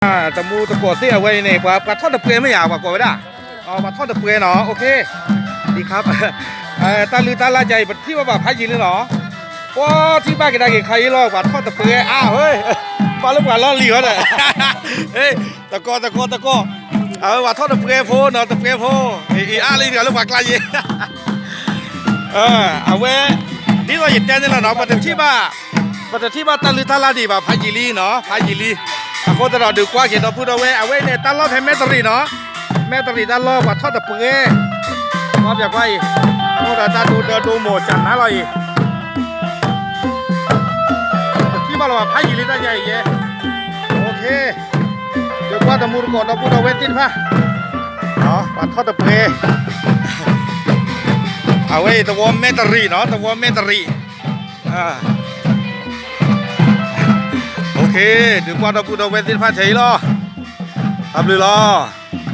တမူတကိးသ့ၣ်အဝဲအံၤန့ၣ် ပှၤထီၣ်တပှဲၤမ့ၢ်ဧါ ပှၤကိးဝဲဒၣ်, ပှၤထီၣ်တပှဲၤနီၤ, အိၣ်ခ့, ဒ်ခါ, တၢ်လုၢ်တၢ်လၢ်ကါအံၤ ပထံၣ်ဘၣ်ဘၣ်ဖးယံာ်လံနီၤ, ပှၤထံၣ်ဘၣ်ကဒါက့ၤခါအံၤလီၤ ပှၤထီၣ်တပှဲၤအါဝဲ, ဘၣ်လၢပှၤလီၢ်လံၤဝဲဒီး, တကိးတကိးတကိး, အဝဲပှၤထီၣ်တပှဲၤဖိနီၤ တပှဲၤဖိ, အ့ၣ်အါလံတဂၤလၢပှၤကျါယဲ အဝဲ, ဒ်သိးယတဲန့ၣ်လီၤနီၤ ပတထံၣ်ဘၣ်, ပတထံၣ်ဘၣ်တၢ်လုၢ်တၢ်လၢ်ဒံးဘၣ်ဖးယံာ်လံနီၤ ဖးယံာ်လံ, အဃိသတးဒီးဒုးကွၢ်က့ၤဒီပုၢ်ဒီဝဲၢ် အဝဲအံၤန့ၣ် တၢ်လီၢ်ဖဲမဲၣ်တရံးနီၤ, မဲၣ်တရံးတၢ်လီၢ်ပှၤထီၣ်တပှဲၤ, ကွၢ်ပၠးကွၢ်အံၤ, အိၣ်ဒီးတၢ်ဒိဒၢဒိမိၢ်ကၢ်နါလီၤအံၤ ပထံၣ်ဘၣ်လီၤဘၣ်ဖးယံာ်လံတၢ်ယါအံၤယဲ, အိၣ်ခ့, ဒုးကွၢ်တမူတကိးဒီပုၢ်ဒီဝဲၢ်သ့ၣ်တဖၣ်, ပှၤထီၣ်တပှဲၤ, အဝဲအံၤသဝီမဲၣ်တရံးနီၤ သဝီမဲၣ်တရံး, အိၣ်ခ့, ဒုးကွၢ်ဒီပုၢ်ဒီဝဲၢ်သ့ၣ်တဖၣ်ထဲအံၤလီၤ, တၢ်ဘျုးလီၤ.